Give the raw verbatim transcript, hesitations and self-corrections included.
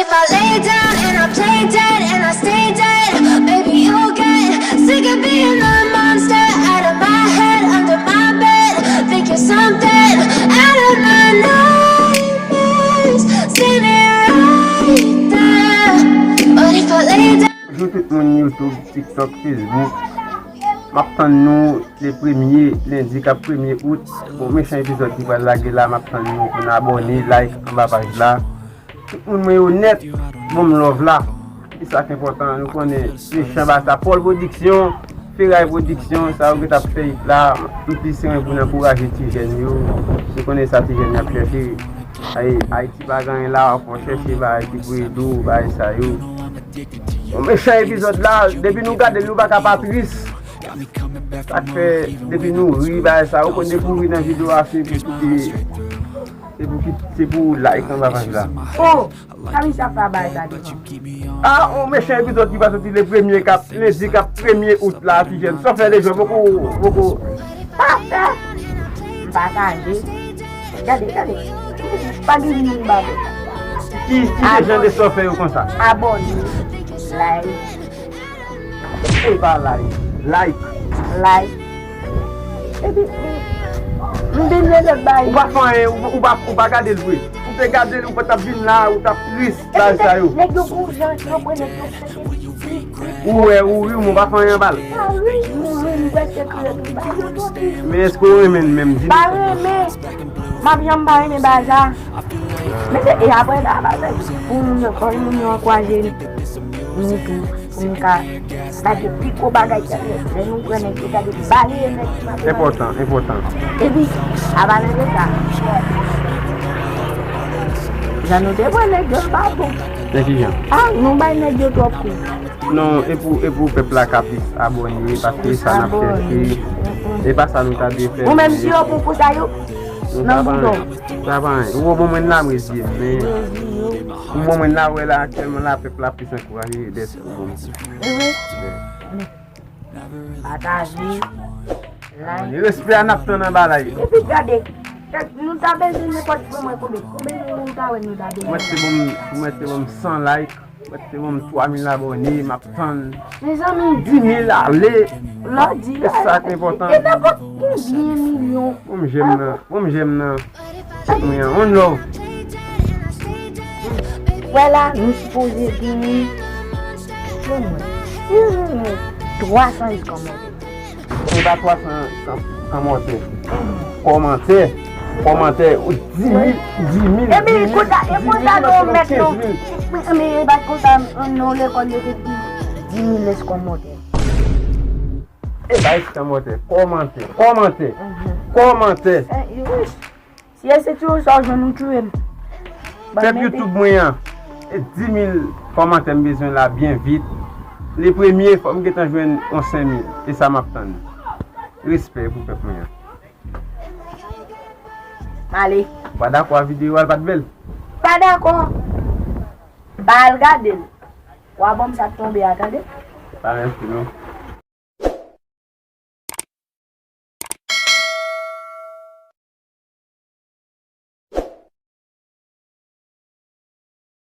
If I lay down and I play dead and I stay dead, baby, you'll get sick of being the monster out of my head, under my bed. Think you're something out of my nightmares, seen it right there. But if I lay down Bonjou tout moun YouTube, TikTok, Facebook. M ap tann nou le premye, lendi k ap premye out. Bon, mechan epizòd ki pral lage la, m ap tann nou pou n abòne, like anba paj la. Tout moun mwen yo nèt, bon m love la. E sa k enpòtan, nou konnen mechan ba sa. Paul Production, Feray Production, sa yo ki t ap fè it la. M plis renmen pou n ankouraje ti jèn yo. Nou konnen sa ti jèn yo ap chèche. Ay, Ayiti pa gen anyen la, w ap chèche bagay ki pou ede w, bagay sa yo. Bon, mechan epizòd la, depi nou gade l, nou pa ka pa tris. Sa k fè, depi nou ri, bagay sa yo, ou konn depi w ri nan videyo a, se pou ki, se pou ki, se pou like anba paj la. Oh! Kamisa pa bay sa devan. Ah, on mechan epizòd ki va soti le premye k ap, lendi k ap premye out la, ti jèn. Sòfè Lejan, poko, poko. Sòfè! M pataje. Gade, gade. Pa gen moun ba. Ki, ki jan de sòfè yo konsa? Abòne. Like. E pa like. Like. Like. Epi, m, m vin lè lòt bagay. Ou pa fè anyen, ou, ou pa, ou pa gade l vre. Ou te gade l, ou pa t ap vin la, ou t ap tris, bagay sa yo. Nèg yo gon jan yo pran nèg yo fè. Ou wè, ou ri, ou pa fè anyen anba l. Ah wi, m ri, m prèske tou yo tou ba yo tou. Men èske ou renmen l menm? Di m. Pa renmen. M ap janm pa renmen bagay sa. Men se, e apre sa, bagay pou moun yo, pou moun yo ankouraje nou tou. Pou nou ka lage pi gwo bagay ki ap fèt. Lè nou pran nèg yo, gade, bale nèg ki pa pran. Enpòtan, enpòtan. Epi, apale de sa, jan nou te pran nèg yo pa bon. Nan ki jan? Ah, nou bay nèg yo twòp kou. Non, e pou, e pou pèp la ka plis abòne, paske sa n ap chèche. E pa sa nou ta dwe fè. Ou menm si yo pran kou sa yo, nan bouton. Sa pa anyen. Ou wè bon mwen la, m rezye m, men ou bon mwen la, wè la, aktyèlman la, pèp la plis ankouraje dèske ou bon. Pataje. Like. Respè a n ap tann anba la. Epi gade, nou ta bezwen nenpòt pou mwen konbyen, konbyen moun ta wè nou ta bezwen. Ou mèt te bon, ou mèt te bon san like. Mwen te ban m twa mil abòne, m ap tann. Mezanmi. Dis mil ale. Lè w di e sa k enpòtan. E nenpòt konbyen milyon. Bon, m jèm nan. Bon, m jèm nan. Mwen, one love. Wè la, nou sipoze genyen. Bon, mwen. Twa san kòmantè. Se pa twa san kòmantè. Kòmantè. Kòmantè. Dis mil, dis mil, dis mil, dis mil, dis mil, dis mil. Men e pa konsa, nan lekòl yo te di dis mil kòmantè. E pa kòmantè. Kòmantè. Kòmantè. Kòmantè. Si e se tchou sa w jwenn ou tchou m. Pèp YouTube mwen an, e dis mil kòmantè m bezwen la byen vit. Le premye, fò m gentan jwenn yon senk mil. E sa m ap tann. Respè pou pèp mwen an. M ale. Ou pa dakò a videyo a, l pa t bèl? Pa dakò. Pa al gade l. Wa ban m sa k tonbe a, tande? Pa mèsi non.